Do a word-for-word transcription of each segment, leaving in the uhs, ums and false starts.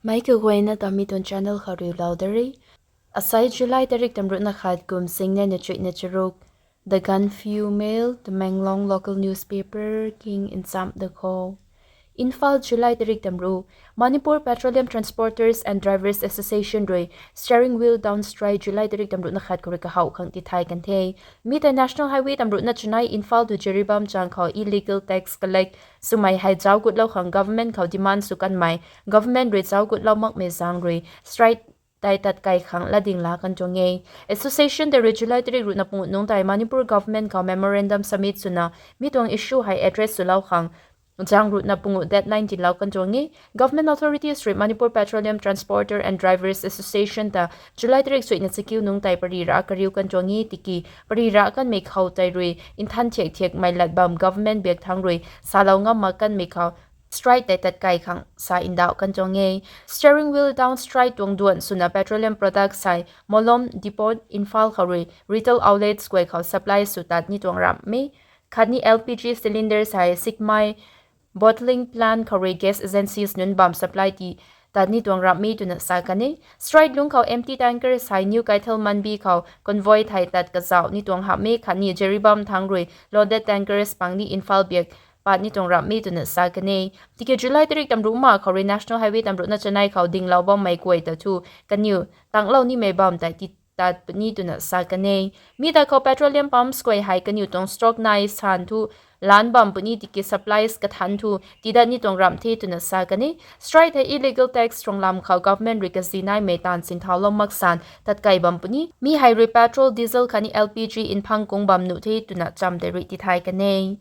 Meic kaguayna ta mi tuang channel khou riulou da re. Asai July tarik tamruhna khat kum singnei na chuihna charuk. The Gaanphiu Mail, Tamenglong local newspaper king nchamc da kho. Imphal, July tarik tamruh. Manipur Petroleum Transporters and Drivers Association rui steering wheel down strike July tarik tamruhna khat khou rui kahaw khang tithay kan the. Mi tei National Highway tamruhna chanei Imphal to Jiribam chang khou illegal tax collect swmei hei zauc gutlou khang government khou demand sw kanmei, government rui zauc gutlou makmei zaeng rui strike tei tatkai khang latding la kan tuang e. Association tei rui July tarik ruhna panguh nungc tei Manipur government khou memorandum submit swna mi tuang issue hei address swlou khang zaeng ruhna panguh deadline tiilou kan tuang e. Government authorities rui Manipur Petroleum Transporter and Drivers Association ta July tarik chuihna chakiu nungc tei pary ra kariu kan tuang e tiki pary ra kanmei khou tei rui nthan thiak thiakmei lat bam government biak thangc rui salou ngam mak kanmei khou strike tei tatkai khang sa ndauh kan tuang e. Steering wheel down strike tuang duan swna petroleum products hei Molom Depot, Imphal khou rui retail outlets guay khou supply sw tat ni tuang ramh e. Khatni L P G cylinders hei Sikmai bottling plant khou rui gas agencies nunc bam supply ti tat ni tuang ramh e twna sa kan e. Strike lungc khou empty tankers hei New Keithel Manbi khou convoy thei tat kazauh ni tuang hamh e, khatni Jiribam thangc rui loaded tankers pang ni Imphal biak pat ni tuang ramh e twna sa kan e. Tiki July tarik tamruh ma khou rui National Highway tamruhna chanei khou dinglou bammei guay ta thu kaniw tanglou nimei bam tei ti tat puni twna sa kan e. Mi ta khou petroleum pumps guay hei kaniw tuang stock nai san thu lan bam puni tiki supplies kathan thu tidat ni tuang ramh the twna sa kan e. Strike hei illegal tax tuang lam khou government rui kazi naimei taanv sinthaulou mak san tatkai bam puni. Mi hei rui petrol, diesel khatni L P G nphang kung bam nuh the twna cham tei rui tithay kan e.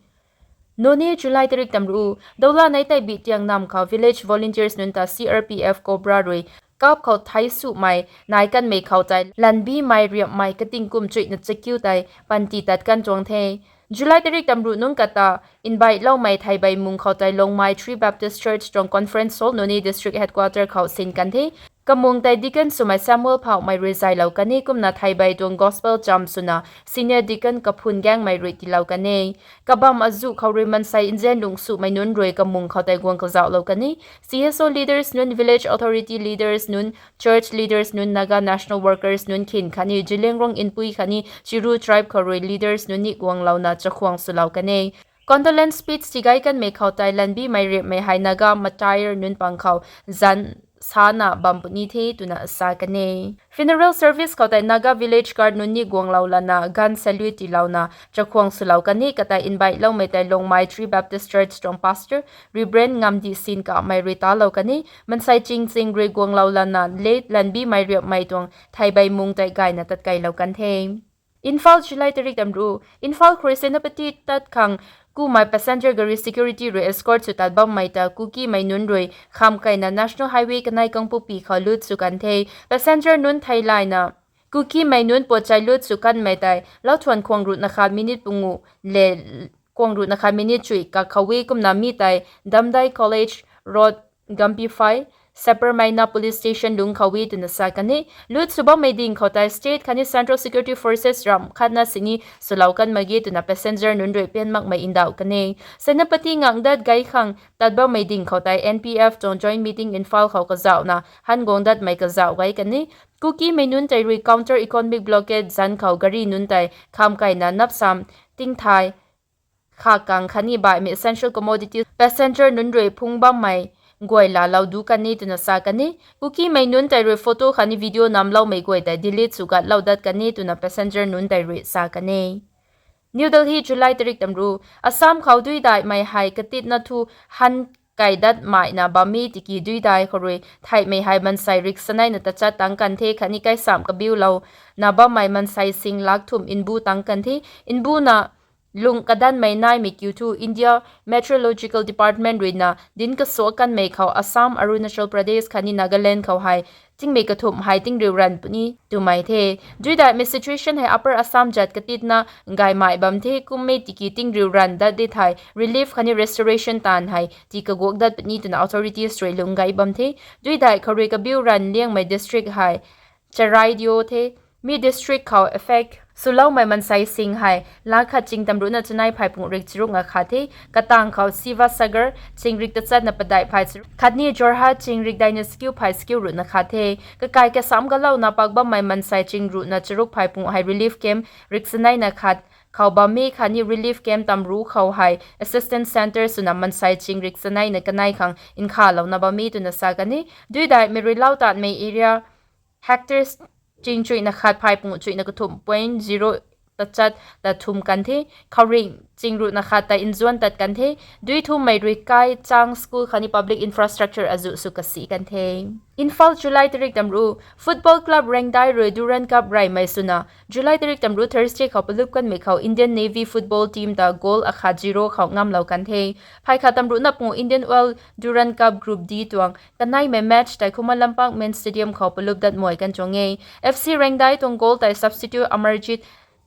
Noney, July tarik tamruh. Doula nei tei bitiang nam khou village volunteers nunc ta C R P F Cobra rui kap khou thei sumei nai kanmei khou tei lanbimei riapmei kating kum chuihna chakiu tei panty tat kan tuang the. July tarik tamruh nungc kata invite loumei theibei mung khou tei Longmai Three Baptist Church tuang conference hall Noney district headquarter khou sin kan the. Kamung tei deacon swmei Samuel Phauhmei rui zaylou kan e, kumna theibei tuang gospel cham swna senior deacon Kaphun Gangmei rui tiilou kan e. Kabam azuh khou rui mansei nzian lungc sumei nunc rui kamung khou tei guang kazauhlou kan e. C S O leaders nunc, village authority leaders nunc, church leaders nunc, Naga national workers nunc khin khatni Zeliangrong Inpui khatni Chiru tribe khou rui leaders nunc ni guanglouna chakhwang swlou kan e. Condolence speech tigay kanmei khou tei lanbimei riapmei hei Naga Matair nunc pang khou zan sana bam puni the twna sa kan e. Funeral service khou tei Naga village guard nunc ni guanglou lana gun salute tiilouna chakhwang swlou kan e. Kata invite loumei tei Longmai Three Baptist Church tuang pastor Reverend Ngamdi Sin Kamei rui talou kan e. Mansei ching ching rui guanglou lana late lanbimei riapmei tuang theibei mung tei gayna tatkeilou kan the. Imphal, July tarik tamruh. Imphal khou rui Senapati tat khang kumei passenger gari security rui escort sw tat bammei ta Kukimei nunc rui khamkaina National Highway kanei Kangpokpi khou lut sw kan the. Passenger nunc theilayna Kukimei nunc puatchai lut sw kanmei tei lauthuan khwang ruhna khat minute pungu le khwang ruhna khat minute chuih kakhou e. Kumna mi tei Damdai College Road, Gampiphai, Sapermeina Police Station lungc khou e twna sa kan e. Lut sw bammei ding khou tei state khatni Central Security Forces ramh khatna sini swlou kan mak ge twna passenger nunc rui pian makmei ndauh kan e. Senapati ngangdat gay khang tat bammei ding khou tei N P F tuang joint meeting Imphal khou kazauhna han guang datmei kazauh gay kan e. Kukimei nunc tei rui counter economic blockade zanc khou gari nunc tei khamkaina napsam, tingthai, khakang khatni baihmei essential commodities passenger nunc rui phung bammei guay laalou du kan e twna sa kan e. Kukimei nunc tei rui photo khatni video namloumei guay tei delete sw gatlou dat kan e twna passenger nunc tei rui sa kan e. New Delhi, July tarik tamruh. Assam khou duidaihmei hei katitna thu han kai datmeina bam e tiki duidai khou rui theihmei hei mansei rik saneina tachat tang kan the khatni kaisamh kabiulouna bammei mansei sing lak thumh mbu tang kan the. Mbuna lung kadanmei naimei kiu thu India Meteorological Department ruina dinc kasuak kanmei khou Assam, Arunachal Pradesh khatni Nagaland khou hei tingmei kathumh hei tingriu ranv puni twmei the. Duidaihmei situation hei Upper Assam zat katitna gaymei bam the, kummei tiki tingriu ranv dat di thei relief khatni restoration taanv hei tii kaguak dat puni twna authorities rui lung gay bam the. Duidaih khou rui kabiu ranv liangmei district hei Charaideo the. Mi district khou effect swloumei mansei sing hei, laa khat ching tamruhna chanei phai pung rik charuk na khat the, katang khou Sivasagar, ching rik tachatna padeih phai charuk, khatni Jorhat ching rik daina sakiu phai sakiu ruhna khat the. Kakai kasam galouna pak bammei mansei ching ruhna charuk phai pung hei relief camp rik chanei na khat khou bam e khatni relief camp tamruh khou hei assistance centre swna mansei ching rik chanei na kanei khang nkhavlouna bam e twna sa kan e. Duidaihmei rui lau tatmei area hectares ching chuihna khat phai pung chuihna kathumh point zero tachat ta thum kan the, khouringh ching ruhna khat ta nzuan tat kan the, dui thummei rui kai chang school khatni public infrastructure azuh sw kasi kan the. Imphal, July tarik tamruh, Football Club Rengdai rui Durand Cup reymei swna July tarik tamruh Thursday khou palup kanmei khou Indian Navy football team ta goal akhat zero khou ngamlou kan the. Phey khat tamruhna pung Indian Oil Durand Cup Group D tuang kaneimei match tei Khuman Lampak Main Stadium khou palup dat mei kan tuang e. F C Rengdai tuang goal tei substitute Amarjit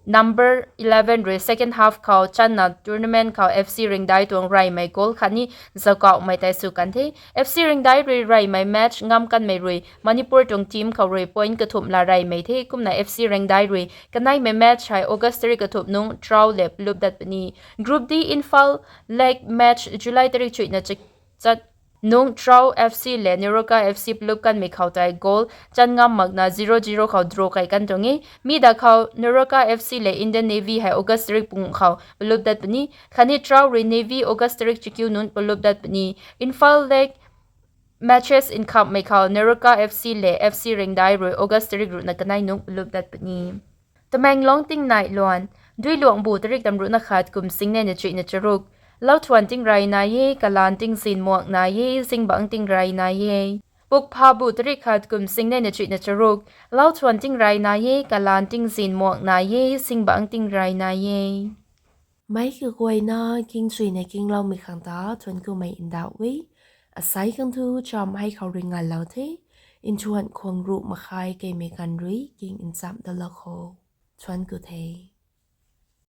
number eleven rui second half khou channa tournament khou F C Rengdai tuang reymei goal khatni zaukauhmei tei sw kan the. F C Rengdai rui reymei match ngam kanmei rui Manipur tuang team khou rui point kathumh la reymei the. Kumna F C Rengdai rui kaneimei match hei August tarik kathumh nungc charau le palup dat puni. Group D Imphal league match July tarik chuihna chat nungc charau F C le Neroka F C palup kanmei khou tei goal chan ngam makna zero zero khou draw kai kan tuang e. Mi da khou Neroka F C le Indian Navy hei August tarik pung khou palup dat puni. Khatni charau rui Navy August tarik chakiu nunc palup dat puni. Imphal league matches nkhamhmei khou Neroka F C le F C Rengdai rui August tarik ruhna kanei nungc palup dat puni. Tamenglong tingnai luan, Duiluangbu tarik tamruhna khat kum singnei na chuihna charuk, Lauthuan tingrey nai e, kalan tingzin muak nai e, zingbangc tingrey nai e. Pukphabu tarik khat kum singnei na chuihna charuk, Lauthuan tingrey nai e, kalan tingzin muak nai e, zingbangc tingrey nai e. Meic kaguayna kingchuina kingloumei khang ta thuanc kumei ndauh e. Asei khang thu chamv hei khou rui nganlou the, nthuan khwang ruh makhai keimei ganv rui king nchamh dalou kho. Thuanc ku the.